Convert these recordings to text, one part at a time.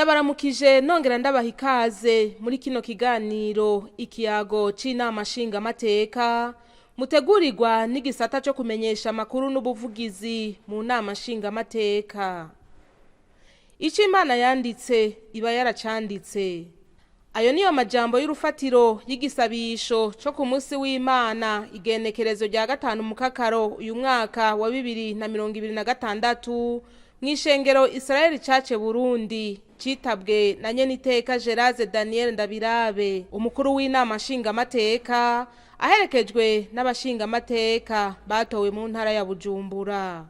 Ndabaramukije nongera ndabaha ikaze muri kino kiganiro ikiyago c'inama nshingamateka mutegurirwa n'igisata co kumenyesha amakuru n'ubuvugizi mu nama nshingamateka. Ico Imana yanditse iba yaracanditse. Ayo niyo majambo y'urufatiro y'igisabisho co ku munsi w'Imana igenekerezo rya 5 mukakaro uyu mwaka wa 2026 mw'ishengero Israel Church Burundi citabwe na nyeniteka Gerase Daniel Ndabirabe umukuru w'inama nshingamateka aherekejwe n'abashingamateka batowe mu ntara ya Bujumbura.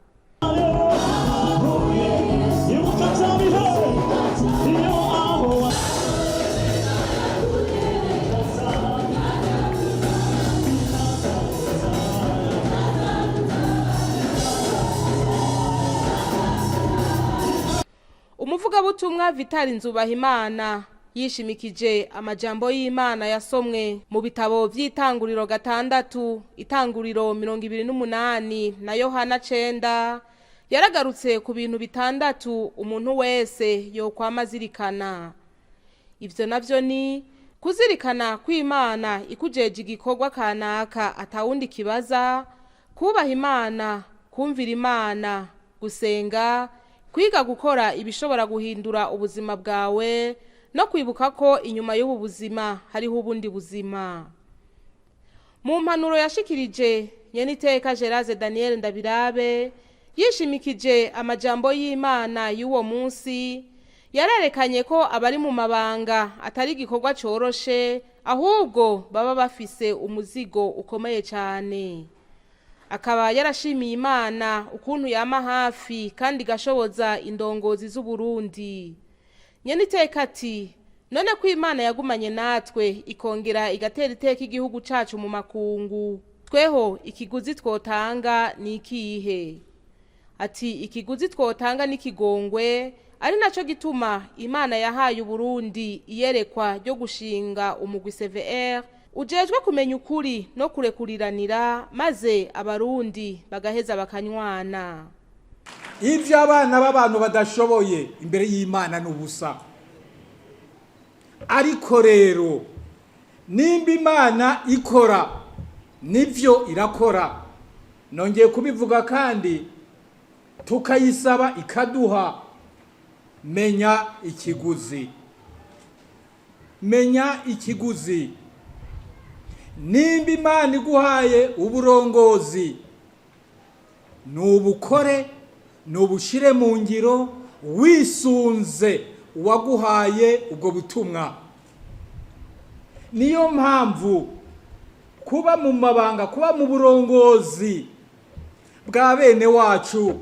Umuvugabutumwa Vital Nzubahimana yishimikije amajambo y'Imana yasomwe mu bitabo vy'itanguriro 6, itanguriro 28 na Yohana 9, yaragarutse ku bintu 6 umuntu wese yokwama azirikana. Ivyo navyo ni kuzirikana kw'Imana ikujeje igikorwa kanaka atawundi kibaza, kubaha Imana, kumvira Imana, gusenga, kwiga gukora ibishobora guhindura ubuzima bwawe no kwibuka ko inyuma y'ubu buzima hariho ubundi buzima. Mu mpanuro yashikirije nyeniteka Gerase Daniel Ndabirabe yishimikije amajambo y'Imana y'uwo munsi, yarerekanye ko abari mu mabanga atari igikorwa coroshe, ahubwo baba bafise umuzigo ukomeye cyane. Akaba yarashimiye Imana ukuntu yama hafi kandi igashoboza indongozi z'Uburundi. Nyeniteka ati none ko Imana yagumanye natwe ikongera igatera iteka igihugu cacu mu makungu, tweho ikiguzi twotanga ni ikihe? Ati ikiguzi twotanga ni ikigongwe, ari naco gituma Imana yahaye Uburundi iyerekwa ryo gushinga umugwi CVR ujejwe kumenya ukuri no kurekuriranira, maze abarundi bagaheza bakanywana. Ivyo abana b'abantu badashoboye imbere y'Imana n'ubusa. Ariko rero nimba Imana ikora nivyo irakora, nongeye kubivuga kandi tukayisaba ikaduha. Menya ikiguzi, menya ikiguzi. Nimba Imana iguhaye uburongozi, nubukore, nubushire mu ngiro wisunze uwaguhaye ubwo butumwa. Niyo mpamvu kuba mu mabanga, kuba mu burongozi bwa bene wacu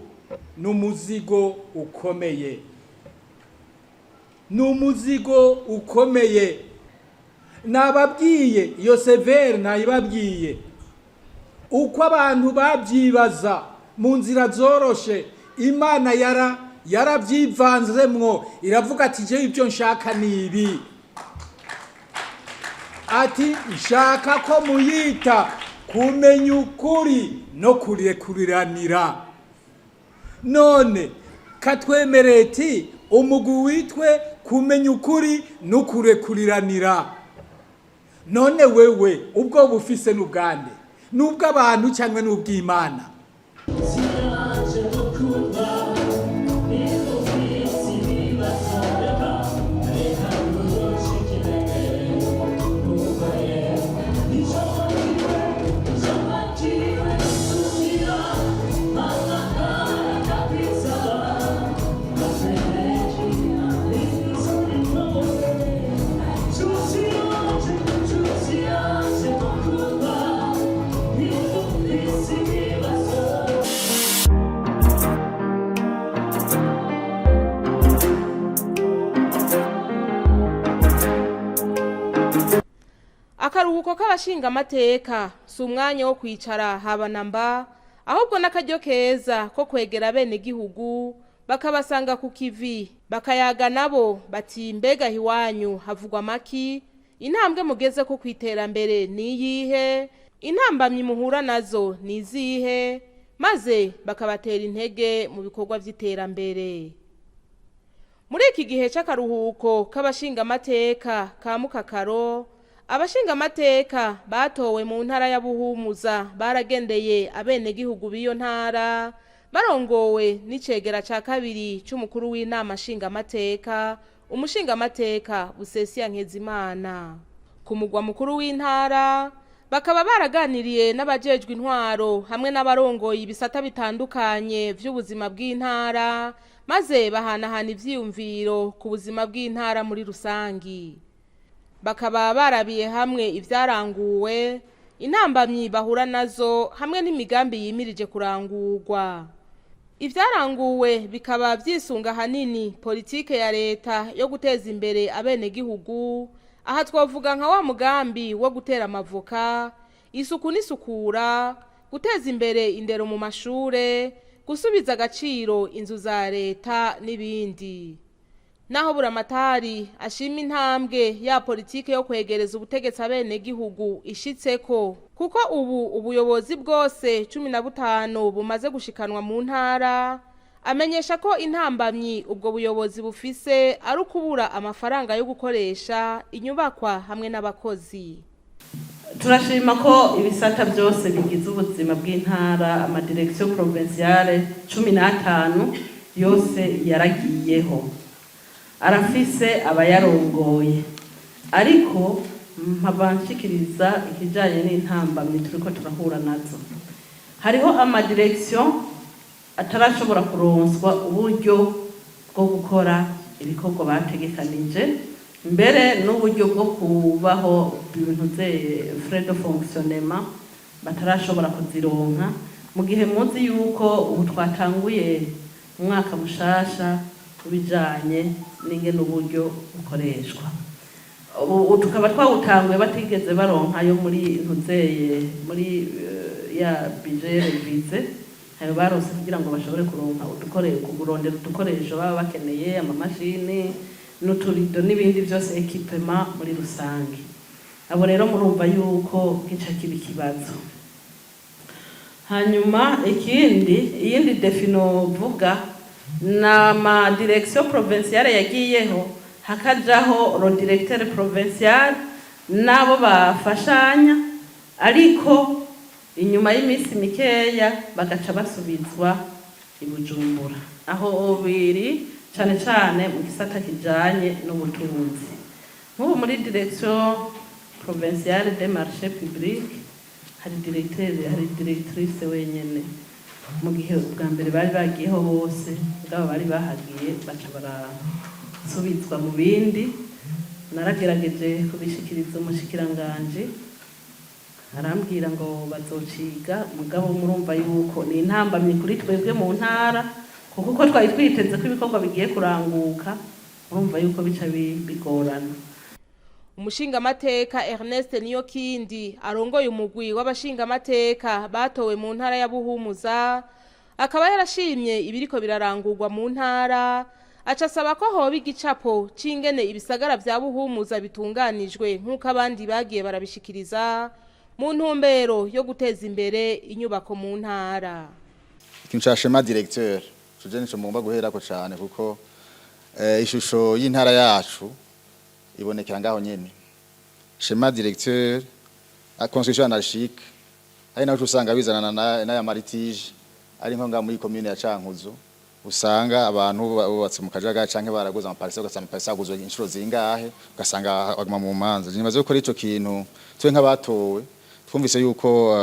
n'umuzigo ukomeye, n'umuzigo ukomeye. Nababwiye iyo severe, nayibabwiye uko abantu babyibaza mu nzira zoroshe. Imana yarabyivanzemwo, iravuga ati je ibyo nshaka ni ibi, ati nshaka ko muyita kumenya ukuri no kurekuriranira. None katwemereye ati umugwi witwe kumenya ukuri no kurekuriranira. None wewe ubwo bufise n'ubwande, n'ubw'abantu cyangwa n'ubw'Imana? Akaruhuko k'abashingamateka si umwanya wo kwicara haba na mba, ahubwo n'akaryo keza ko kwegera bene gihugu bakabasanga ku kivi, bakayaga nabo bati mbega hiwanyu havugwa maki, intambwe mugeze ko kwiterambere ni iyihe, intambamyi muhura nazo ni izihe, maze bakabatera intege mu bikorwa vy'iterambere. Muri iki gihe c'akaruhuko k'abashingamateka ka Mukakaro, abashingamateka batowe mu ntara ya Buhumuza baragendeye abenegihugu b'iyo ntara, barongowe n'icegera ca kabiri c'umukuru w'inama nshingamateka, umushingamateka Busesiya Nkezimana. Ku mugwa mukuru w'intara bakaba baraganiriye n'abajejwe intwaro hamwe n'abarongoye ibisata bitandukanye vy'ubuzima bw'intara, maze bahanahana ivyiyumviro ku buzima bw'intara muri rusangi. Bakaba barabiye hamwe ivyaranguwe, intambamyi bahura nazo hamwe n'imigambi yimirije kurangurwa. Ivyaranguwe bikaba vyisunga hanini politike ya leta yo guteza imbere abenegihugu. Aha twavuga nka wa mugambi wo gutera amavoka, isuku n'isukura, guteza imbere indero mu mashure, gusubiza agaciro inzu za leta n'ibindi. Naho Buramatari ashima intambwe ya politike yo kwegereza ubutegetsi abenegihugu ishitseko, kuko ubu ubuyobozi bwose 15 bumaze gushikanwa mu ntara, amenyesha ko intambamyi ubwo buyobozi bufise ari ukubura amafaranga yo gukoresha inyubakwa hamwe n'abakozi. Turashima ko ibisata byose bigize ubuzima bw'intara, amadirekisiyo provinciale 15 yose yaragiyeho, arafise abayarongoye. Ariko mpava nshikiriza ikijanye n'intambamyi turiko turahura nazo. Hariho amadirekisiyo atarashobora kuronswa uburyo bwo gukora ibikorwa bategekanije, mbere n'uburyo bwo kubaho, ibintu frais de fonctionnement batarashobora kuzironka, mu gihe muzi yuko ubu twatanguye umwaka mushasha kubijanye n'ingene uburyo bukoreshwa. Ubu tukaba twawutanguye batigeze baronka yo muri ntuzeye muri ya budget révisé, ayo baronse kugira ngo bashobore kuronka kurondera udukoresho baba bakeneye, amamashini n'uturido n'ibindi byose, équipement muri rusange. Abo rero murumva yuko gica kiba ikibazo. Hanyuma ikindi, iyindi défi novuga ni ama direction provinciale yagiyeho, hakajaho le directeur provincial n'abo bafashanya, ariko inyuma y'iminsi mikeya bagaca basubizwa i Bujumbura. Aho biri cane cane mu gisata kijanye n'ubutunzi, nk'ubu muri direction provinciale des marchés publics hari directeur, hari directrice wenyene, mu gihe ubwa mbere bari bagiyeho bose. Bwabo bari bahagiye baca barasubizwa mu bindi. Naragerageje kubishikiriza umushikiranganji, arambwira ngo bazociga. Mugabo murumva yuko ni intambamyi kuri twebwe mu ntara, kuko uko twari twiteze ko ibikorwa bigiye kuranguka, murumva yuko bica bigorana. Umushingamateka Ernest Niyokindi arongoye umugwi w'abashingamateka batowe mu ntara ya Buhumuza akaba yarashimye ibiriko birarangurwa mu ntara, aca asaba ko hoba igicapo c'ingene ibisagara vya Buhumuza bitunganijwe, nk'uko abandi bagiye barabishikiriza, mu ntumbero yo guteza imbere inyubako mu ntara. Ikintu ca schéma directeur tuje nico mugomba guherako cane, kuko ishusho y'intara yacu ibonekera ngaho nyene. Schéma directeur a construction anarchique, ari naho usanga bizanana n'aya ma litiges ari nko ngaha muri commune ya Cankuzo, usanga abantu bubatse mu kajagari canke baraguze ama parcelles, ugasanga ama parcelles aguzwe inshuro zingahe, ugasanga baguma mu manza. Nibaze ko ico kintu twe nk'abatowe twumvise yuko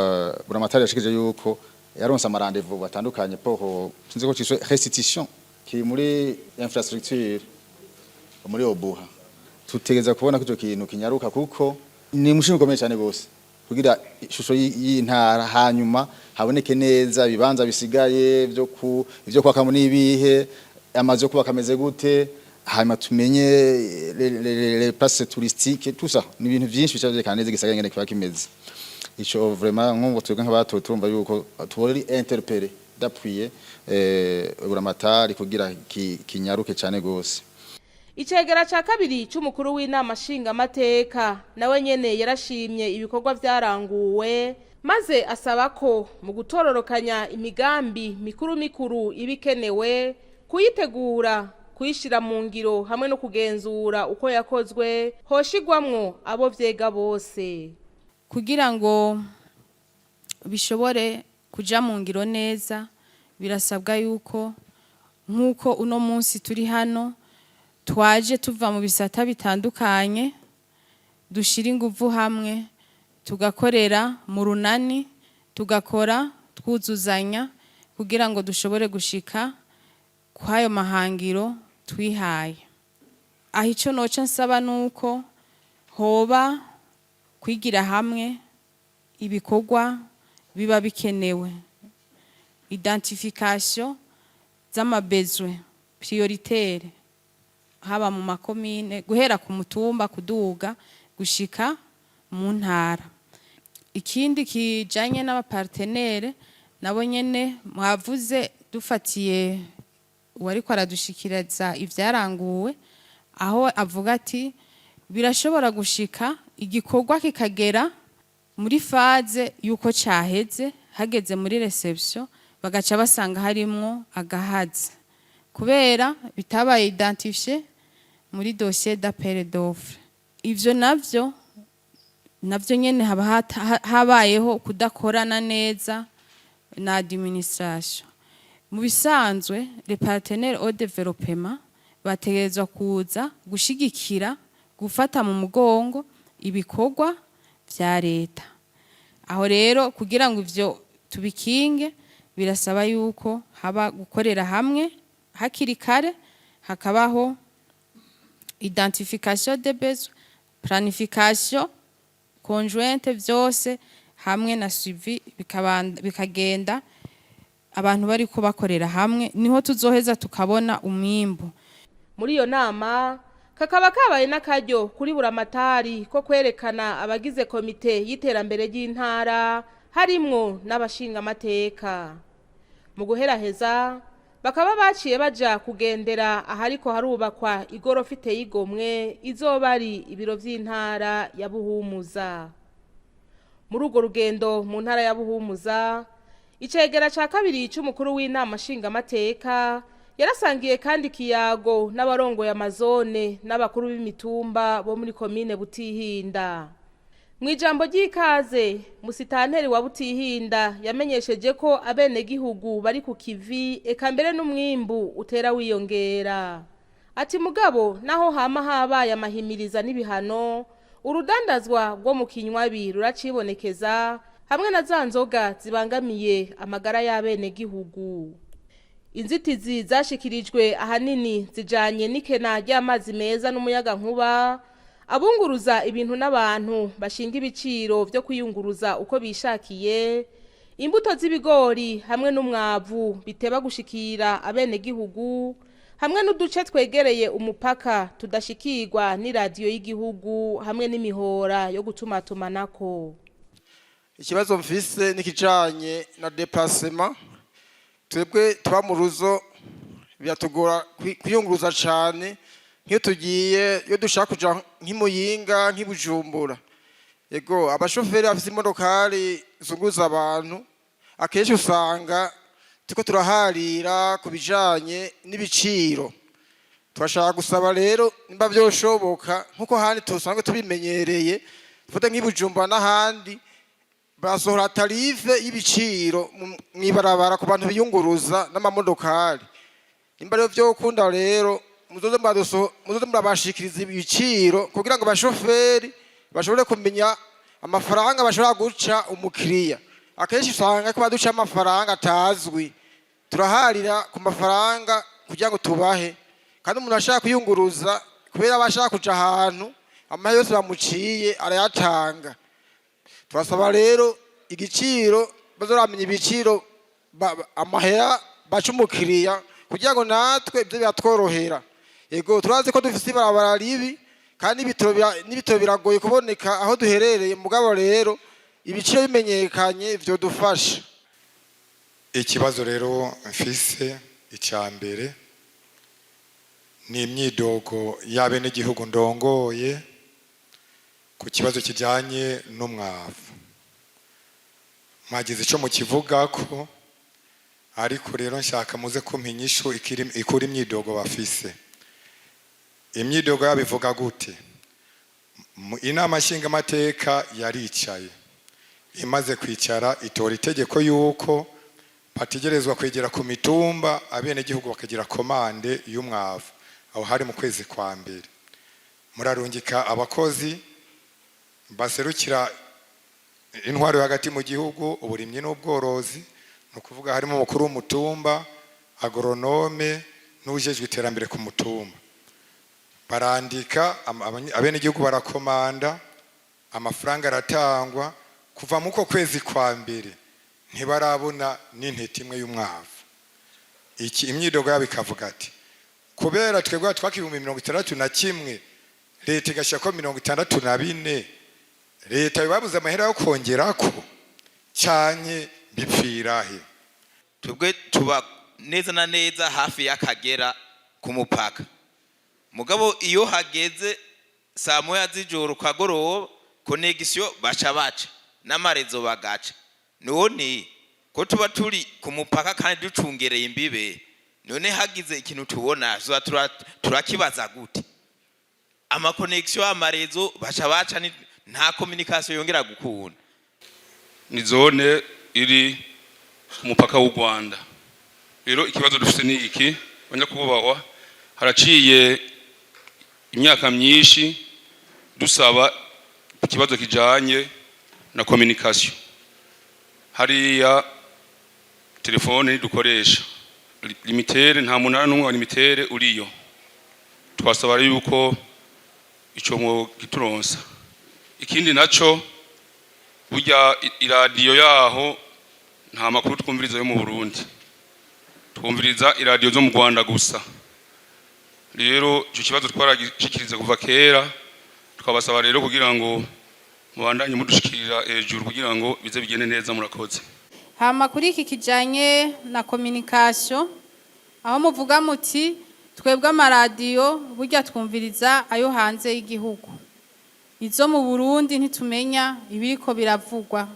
Buramatari yashikije yuko yaronse ama rendez-vous batandukanye pour, sinzi ko ciswe restitution, kiri muri infrastructure muri Obuha. Tutegeza kubona ko ico kintu kinyaruka, kuko ni umushinga ukomeye cyane gose kugira ishusho y'intara, hanyuma haboneke neza ibibanza bisigaye byo ku ivyo kwakamo n'ibihe, amazu yo kubaka ameze gute, hanyuma tumenye les places touristiques, tout ça. Ni ibintu vyinshi bica vyerekana neza igisagara ingene kiba kimeze. Ico vraiment, nk'ubu twebwe nk'abatowe turumva yuko turi interpellé d'appuyer Buramatari kugira kinyaruke cyane gose. Icegera ca kabiri c'umukuru w'inama nshingamateka nawe nyene yarashimye ibikorwa vyaranguwe, maze asaba ko mu gutororokanya imigambi mikuru mikuru iba ikenewe kuyitegura Kuyishira mu ngiro hamwe no kugenzura uko yakozwe hoshigwamwo abo vyega bose. Kugira ngo bishobore kuja mu ngiro neza, birasabwa yuko nk'uko uno munsi turi hano, twaje tuva mu bisata bitandukanye, dushira inguvu hamwe, tugakorera mu runani, tugakora twuzuzanya kugira ngo dushobore gushika kw'ayo mahangiro twihaye. Aho ico noca nsaba nuko hoba kwigira hamwe ibikorwa biba bikenewe, identification z'ama besoins prioritaires, haba mu makomine, guhera ku mutumba kuduga gushika mu ntara. Ikindi kijanye n'aba partenaires, nabo nyene mwavuze, dufatiye uwariko aradushikiriza ivyaranguwe, aho avuga ati birashobora gushika igikorwa kikagera muri phase yuko caheze, hageze muri réception bagaca basanga harimwo agahazi kubera bitabaye identifié muri dossier d'appel d'offre. Ivyo navyo nyene haba habayeho kudakorana neza na administration. Mu bisanzwe, les partenaires au développement bategerezwa kuza gushigikira, gufata mu mugongo ibikorwa vya leta. Aho rero, kugira ngo ivyo tubikinge, birasaba yuko haba gukorera hamwe hakiri kare, hakabaho identification des besoins, planification conjointe, vyose hamwe na suivi bikagenda abantu bariko bakorera hamwe, niho tuzoheza tukabona umwimbu. Muri iyo nama kakaba kabaye n'akaryo kuri buramatari ko kwerekana abagize komite y'iterambere ry'intara, harimwo n'abashingamateka. Mu guheraheza, bakaba baciye baja kugendera ahariko harubakwa igorofa iteye igomwe izoba ari ibiro vy'intara ya Buhumuza. Muri urwo rugendo mu ntara ya Buhumuza, icegera ca kabiri c'umukuru w'inama nshingamateka yarasangiye kandi ikiyago n'abarongoye amazone n'abakuru b'imitumba bo muri komine Butihinda. Mu ijambo ry'ikaze, musitanteri wa Butihinda yamenyesheje ko abenegihugu bari ku kivi, eka mbere n'umwimbu utera wiyongera. Ati mugabo naho hama habaye amahimiriza n'ibihano, urudandazwa rwo mu kinywabi ruracibonekeza, hamwe na za nzoga zibangamiye amagara y'abenegihugu. Inzitizi zashikirijwe ahanini zijanye n'ikena ry'amazi meza n'umuyagankuba, abunguruza ibintu n'abantu bashinga ibiciro vyo kwiyunguruza uko bishakiye, imbuto z'ibigori hamwe n'umwavu biteba gushikira abenegihugu, hamwe n'uduce twegereye umupaka tudashikirwa n'iradiyo y'igihugu hamwe n'imihora yo gutumatumanako. Ikibazo mfise n'ikijanye na déplacement. Twebwe tuba mu ruzo, biratugora kwiyunguruza cane nk'iyo tugiye, iyo dushaka kuja nk'imuyinga, nk'ibujumbura. Yego, abashoferi bafise imodokari zunguruza abantu, akenshi usanga turiko turaharira ku bijanye n'ibiciro. Turashaka gusaba rero nimba vyoshoboka, nk'uko handi tusanzwe tubimenyereye, dufate nk'ibujumbura n'ahandi, basohora tarif y'ibiciro mw'ibarabara ku bantu biyunguruza n'amamodokari. Nimba rero vyokunda rero, muzoze murabashikiriza ibiciro kugira ngo abashoferi bashobore kumenya amafaranga bashobora guca umukiriya. Akenshi usanga ko baduca amafaranga atazwi, turaharira ku mafaranga kugira ngo tubahe, kandi umuntu ashaka kwiyunguruza, kubera aba ashaka kuja ahantu, amahera yose bamuciye arayatanga. Turasaba rero igiciro, bazoramenya ibiciro amahera baca umukiriya kugira ngo natwe ibyo biratworohera. Yego, turazi ko dufise ibarabara ribi kandi n'ibitoro biragoye kuboneka aho duherereye, mugabo rero ibiciro bimenyekanye vyodufasha. Ikibazo rero mfise, icya mbere ni imyidogo y'abenegihugu ndongoye ku kibazo kijyanye n'umwavu. Mwagize icyo mukivuga ko, ariko rero nshaka muze kumpa inyishu ikura imyidogo bafise. Imyidogo yabo ivuga gute? Inama nshingamateka yaricaye, imaze kwicara itora itegeko yuko bategerezwa kwegera ku mitumba, abenegihugu bakagira commande y'umwavu. Aho hari mu kwezi kwa mbere. Murarungika abakozi baserukira intwaro yo hagati mu gihugu, uburimyi n'ubworozi, ni ukuvuga harimo umukuru w'umutumba, agronome n'ujejwe iterambere ku mutumba. Barandika, abenegihugu barakomanda, amafaranga aratangwa. Kuva muko kwezi kwa mbere ntibarabona n'intete imwe y'umwavu. Iki imyidogo yabo ikavuga ati: kubera twebwe twaka 61,000, leta igashyirako 64, leta bibabuze amahera yo kongerako canke bipfirahe? Twebwe tuba neza na neza hafi y'Akagera ku mupaka, mugabo iyo hageze saa moya z'ijoro kagoroba, connexion baca baca n'ama réseaux bagaca. None ko tuba turi ku mupaka kandi ducungereye imbibe, none hagize ikintu tubona tuba turakibaza gute? Ama connexion, ama réseaux baca baca, nta communication yongera gukunda. Ni zone iri ku mupaka w'u Rwanda. Rero ikibazo dufite ni iki, banyakubahwa: haraciye imyaka myinshi dusaba ikibazo kijanye na communication. Hariya telefone dukoresha Lumitel, nta munara n'umwe wa Lumitel uriyo. Twasaba rero yuko ico mwo gituronsa. Ikindi naco, burya iradiyo yaho nta makuru twumviriza yo mu Burundi, twumviriza iradiyo zo mu Rwanda gusa. Rero icyo kibazo twaragishikiriza kuva kera, tukabasaba rero kugira ngo mubandanye mudushikirira hejuru kugira ngo bize bigende neza. Murakoze. Hama kuri iki kijanye na communication, aho muvuga muti twebwe amaradiyo burya twumviriza ayo hanze y'igihugu, izo mu Burundi ntitumenya ibiriko biravugwa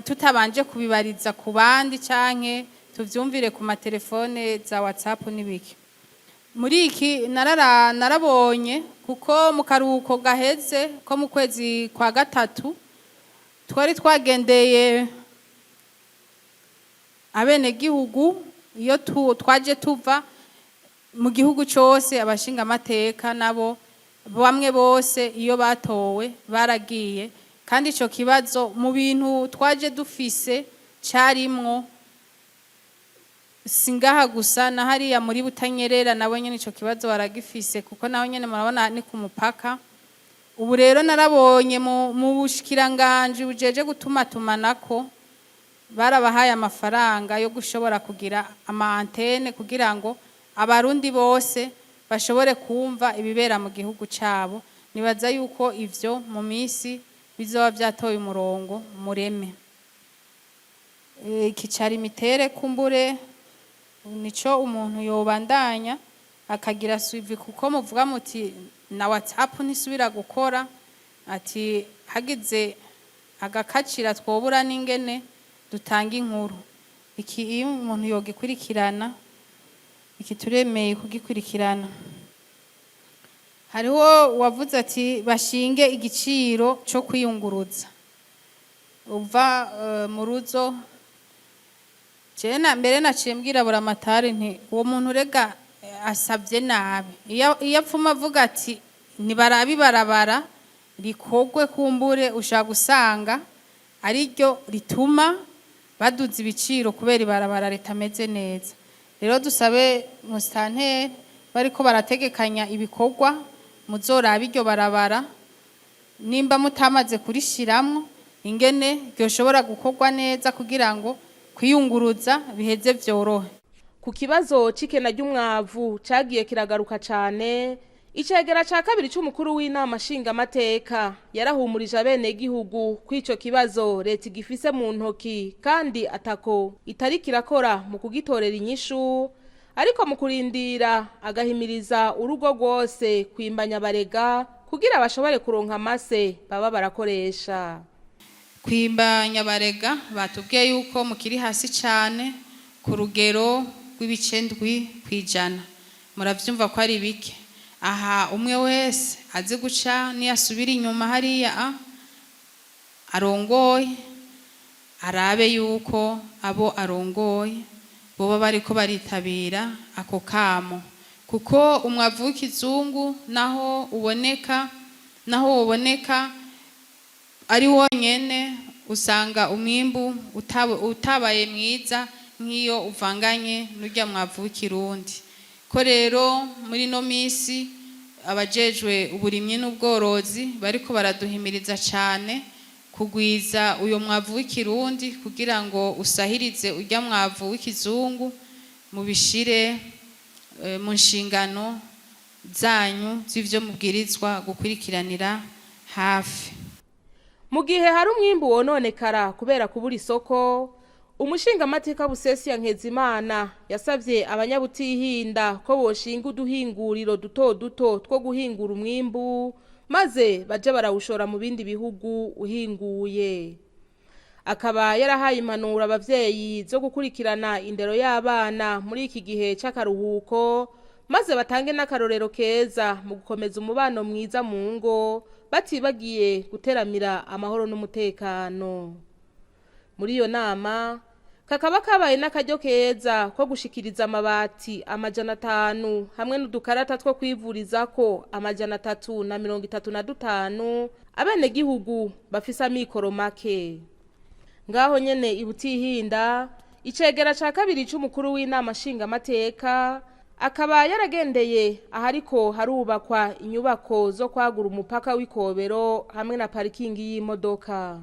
tutabanje kubibariza ku bandi canke tuvyumvire ku matelefone za WhatsApp n'ibiki. Muri iki narabonye kuko mu karuhuko gaheze ko mu kwezi kwa gatatu twari twagendeye abenegihugu, iyo twaje tuva mu gihugu cyose, abashingamateka nabo bamwe bose iyo batowe baragiye, kandi icyo kibazo mu bintu twaje dufise cyarimwo. Singaha gusa, na hariya muri Butanyerera nabo nyene ico kibazo baragifise, kuko naho nyene murabona ni ku mupaka. Ubu rero narabonye mu bushikiranganji bujeje gutumatumanako barabahaye amafaranga yo gushobora kugira ama antennes kugira ngo Abarundi bose bashobore kumva ibibera mu gihugu cabo. Nibaza yuko ivyo mu minsi bizoba vyatoye umurongo mureme. Iki cari mitere kumbure nico umuntu yobandanya akagira suivi, kuko muvuga muti na WhatsApp ntisubira gukora, ati hagize agakacira twobura n'ingene dutanga inkuru. Iki iyo umuntu yogikurikirana, iki turemeye kugikurikirana. Hariho wavuze ati bashinge igiciro cyo kwiyunguruza uva mu ruzo. Jewe na mbere naciye mbwira buramatari nti uwo muntu rega asabye nabi. Iyo apfuma avuga ati ntibarabe ibarabara rikogwe, kumbure ushaka gusanga ariryo rituma baduza ibiciro kubera ibarabara ritameze neza. Rero dusabe musitanteri, bariko barategekanya ibikorwa, muzorabe iryo barabara nimba mutamaze kurishiramwo, ingene ryoshobora gukorwa neza kugira ngo kwiyunguruza biheze vyorohe. Ku kibazo c'ikena ry'umwavu cagiye kiragaruka cane, icegera ca kabiri c'umukuru w'inama nshingamateka yarahumurije abenegihugu ko ico kibazo leta igifise mu ntoki kandi atako itariko irakora mu kugitorera inyishu, ariko mu kurindira agahimiriza urugo rwose kwimbanya barega kugira bashobore kuronka amase baba barakoresha. Kwimba nyabarega batubwiye yuko mukiri hasi cyane ku rugero rw'ibice 7%. Muravyumva ko ari bike. Aha umwe wese azi guca niyasubira inyuma hariya arongoye, arabe yuko abo arongoye boba bariko baritabira ako kamo, kuko umwavu w'ikizungu naho uboneka ari wonyene, usanga umwimbu utabaye mwiza nk'iyo uvanganye n'urya mwavu w'ikirundi. Ko rero muri no misi abajejwe uburimyi n'ubworozi bariko baraduhimiriza cane kugwiza uyo mwavu w'ikirundi kugira ngo usahirize urya mwavu w'ikizungu, mubishire mu nshingano zanyu z'ivyo mubwirizwa gukurikiranira hafi. Mu gihe hari umwimbu wononekara kubera kubura isoko, umushingamateka Busesi ya Nkezimana yasavye abanyabutihinda ko boshinga uduhinguriro duto duto two guhingura umwimbu, maze baje barawushora mu bindi bihugu uhinguye. Akaba yarahaye impanuro abavyeyi zo gukurikirana indero y'abana muri iki gihe c'akaruhuko, maze batange n'akarorero keza mu gukomeza umubano mwiza mu ngo, batibagiye guteramira amahoro n'umutekano. Muri iyo nama kakaba kabaye n'akaryo keza ko gushikiriza amabati 500 hamwe n'udukarata two kwivurizako 335 abenegihugu bafise amikoro make. Ngaho nyene ibutihinda, icegera ca kabiri c'umukuru w'inama nshingamateka akaba yaragendeye ahariko harubakwa inyubako zo kwagura umupaka w'Ikobero hamwe na parikingi y'imodoka.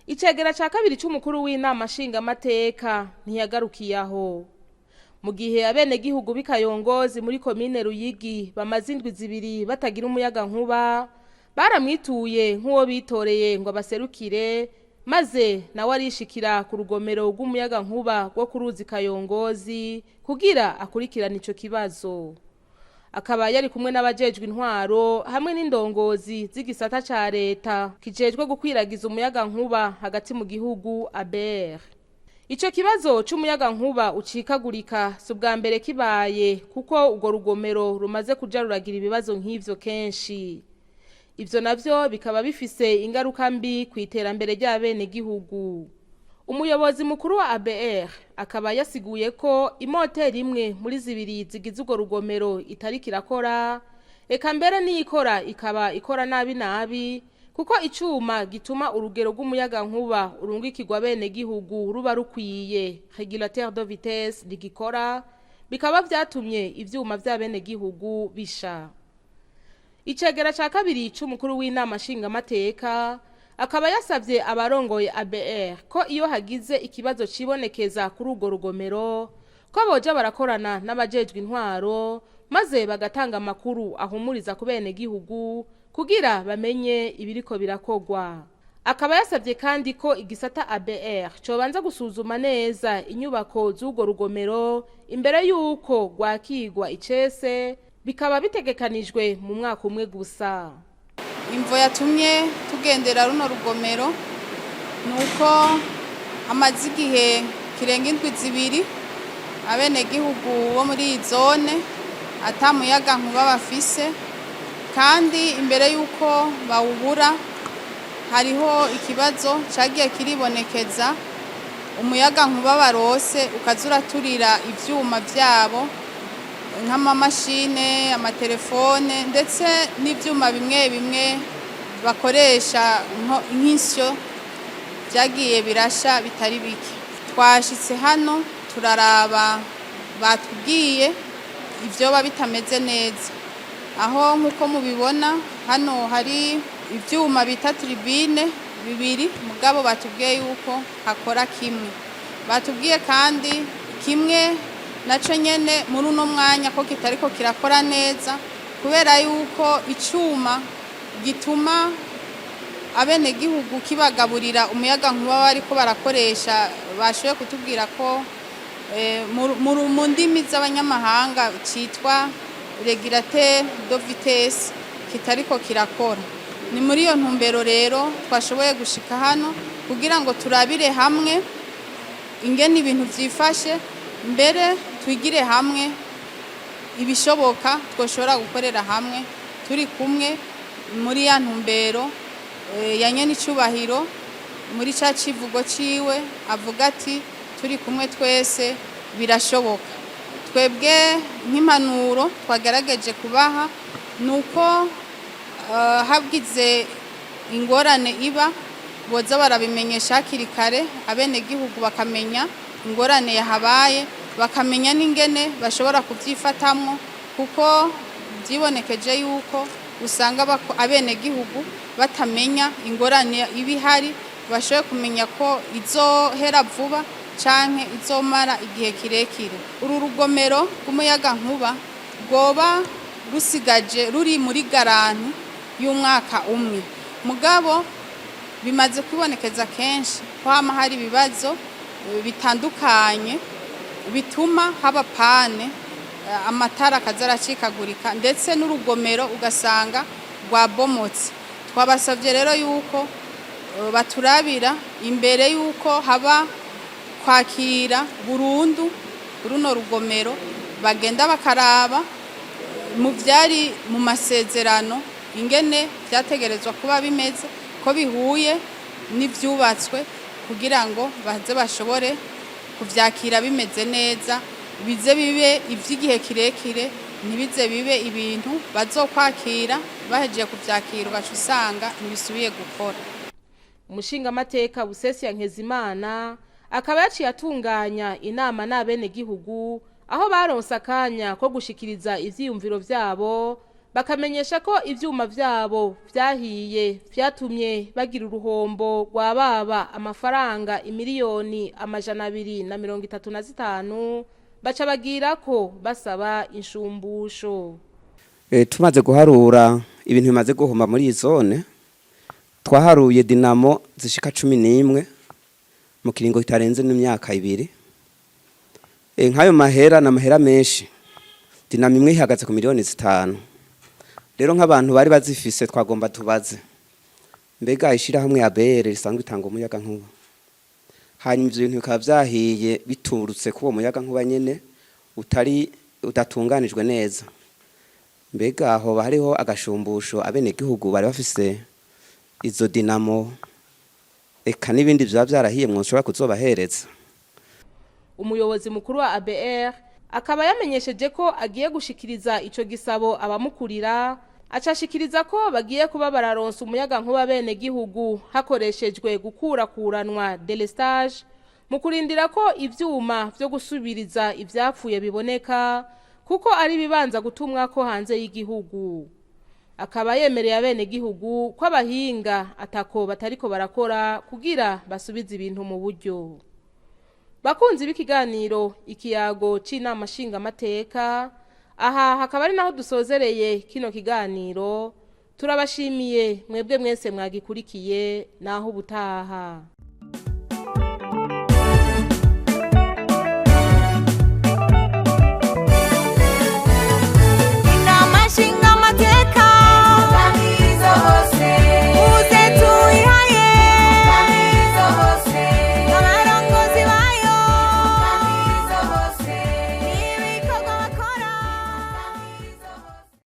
Icegera ca kabiri c'umukuru w'inama nshingamateka ntiyagarukiye aho. Mu gihe abenegihugu b'Ikayongozi muri komine Ruyigi bamaze indwi 2 batagira umuyaga nkuba, baramwituye nk'uwo bitoreye ngo abaserukire, maze nawe arishikira ku rugomero rw'umuyaga nkuba rwo ku ruzi Kayongozi kugira akurikirane ico kibazo. Akaba yari kumwe n'abajejwe intwaro hamwe n'indongozi z'igisata ca leta kijejwe gukwiragiza umuyaga nkuba hagati mu gihugu, ABR. Ico kibazo c'umuyaga nkuba ucikagurika si ubwa mbere kibaye, kuko urwo rugomero rumaze kuja ruragira ibibazo nk'ivyo kenshi. Ivyo navyo bikaba bifise ingaruka mbi ku iterambere ry'abenegihugu. Umuyobozi mukuru wa ABR akaba yasiguye ko imoteri imwe muri zibiri zigize urwo rugomero itariko irakora, eka mbere n'iyikora ikaba ikora nabi nabi, kuko icuma gituma urugero rw'umuyaga nkuba urungikirwa abenegihugu ruba rukwiye, régulateur de vitesse, rigikora, bikaba vyatumye ivyuma vy'abenegihugu bisha. Icegera ca kabiri c'umukuru w'inama nshingamateka akaba yasavye abarongoye ABR ko iyo hagize ikibazo cibonekeza kuri urwo rugomero, ko boja barakorana n'abajejwe intwaro, maze bagatanga amakuru ahumuriza ku benegihugu kugira bamenye ibiriko birakogwa. Akaba yasavye kandi ko igisata ABR cobanza gusuzuma neza inyubako z'urwo rugomero imbere y'uko rwakigwa icese, bikaba bitegekanijwe mu mwaka umwe gusa. Imvo yatumye tugendera runo rugomero ni uko hamaze igihe kirenga indwi 2 abenegihugu bo muri iyi zone ata muyaga nkuba bafise, kandi imbere y'uko bawubura hariho ikibazo cagiye kiribonekeza: umuyaga nkuba barose ukaza uraturira ivyuma vyabo nk'amamashine, amatelefone, ndetse n'ivyuma bimwe bimwe bakoresha nk'insyo, byagiye birasha bitari bike. Twashitse hano turaraba, batubwiye ivyoba bitameze neza, aho nk'uko mubibona hano hari ivyuma bita turbine bibiri, mugabo batubwiye yuko hakora kimwe. Batubwiye kandi kimwe naco nyene muri uno mwanya ko kitariko kirakora neza, kubera yuko icuma gituma abenegihugu kibagaburira umuyaga nkuba bariko barakoresha, bashoboye kutubwira ko mu ndimi z'abanyamahanga citwa régulateur de vitesse, kitariko kirakora. Ni muri iyo ntumbero rero twashoboye gushika hano kugira ngo turabire hamwe. Ingene ibintu vyifashe, mbere twigire hamwe ibishoboka twoshobora gukorera hamwe turi kumwe muri ya ntumbero ya nyenicubahiro, muri ca civugo ciwe avuga ati: "Turi kumwe twese birashoboka." Twebwe nk'impanuro twagerageje kubaha ni uko hagize ingorane iba, boza barabimenyesha hakiri kare, abenegihugu bakamenya ingorane yahabaye, bakamenya n'ingene bashobora kubyifatamwo, kuko byibonekeje yuko usanga abenegihugu batamenya ingorane iba ihari, bashoboye kumenya ko izohera vuba canke izomara igihe kirekire. Uru rugomero rw'umuyagankuba rwoba rusigaje ruri muri garantie y'umwaka umwe, mugabo bimaze kwibonekeza kenshi ko hama hari ibibazo bitandukanye bituma haba panne, amatara akaza aracikagurika, ndetse n'urugomero ugasanga rwabomotse. Twabasabye rero yuko baturabira imbere yuko haba kwakira burundu runo rugomero, bagenda bakaraba mu byari mu masezerano ingene byategerezwa kuba bimeze, ko bihuye n'ibyubatswe, kugira ngo baze bashobore kuvyakira bimeze neza, bize bibe ivy'igihe kirekire, ntibize bibe ibintu bazokwakira, bahejeje kuvyakira ugaca usanga ntibisubiye gukora. Umushingamateka Busesi ya Nkezimana akaba yaciye atunganya inama n'abenegihugu, aho baronse akanya ko gushikiriza ivyiyumviro vyabo, bakamenyesha ko ivyuma vyabo vyahiye vyatumye bagira uruhombo rwa baba amafaranga 235 miliyoni, baca bagira ko basaba inshumbusho. Tumaze guharura ibintu bimaze guhomba muri iyi zone, twaharuye dynamo zishika 11 mu kiringo kitarenze n'imyaka 2. Nk'ayo mahera ni amahera menshi. Dynamo imwe ihagaze ku miliyoni 5. Rero nk'abantu bari bazifise, twagomba tubaze: mbega ishirahamwe ya ABR risanzwe itanga umuyaga nkuba, hanyuma ivyo bintu bikaba vyahiye biturutse k'uwo muyaga nkuba nyene utari udatunganijwe neza, mbega hoba hariho agashumbusho abenegihugu bari bafise izo dynamo, eka n'ibindi vyoba vyarahiye, mwoshobora kuzobahereza? Umuyobozi mukuru wa ABR akaba yamenyesheje ko agiye gushikiriza ico gisabo abamukurira, acashikiriza ko bagiye kuba bararonsa umuyaga nkuba bene gihugu hakoreshejwe gukurakuranwa, délestage, mu kurindira ko ivyuma vyo gusubiriza ivyapfuye biboneka, kuko ari bibanza gutumwa ko hanze y'igihugu. Akaba yemereye abene gihugu ko abahinga atako batariko barakora kugira basubize ibintu mu buryo. Bakunzi b'ikiganiro Ikiyago c'Inama Nshingamateka, aha hakaba ari naho dusozereye kino kiganiro. Turabashimiye mwebwe mwese mwagikurikiye. Naho ubutaha.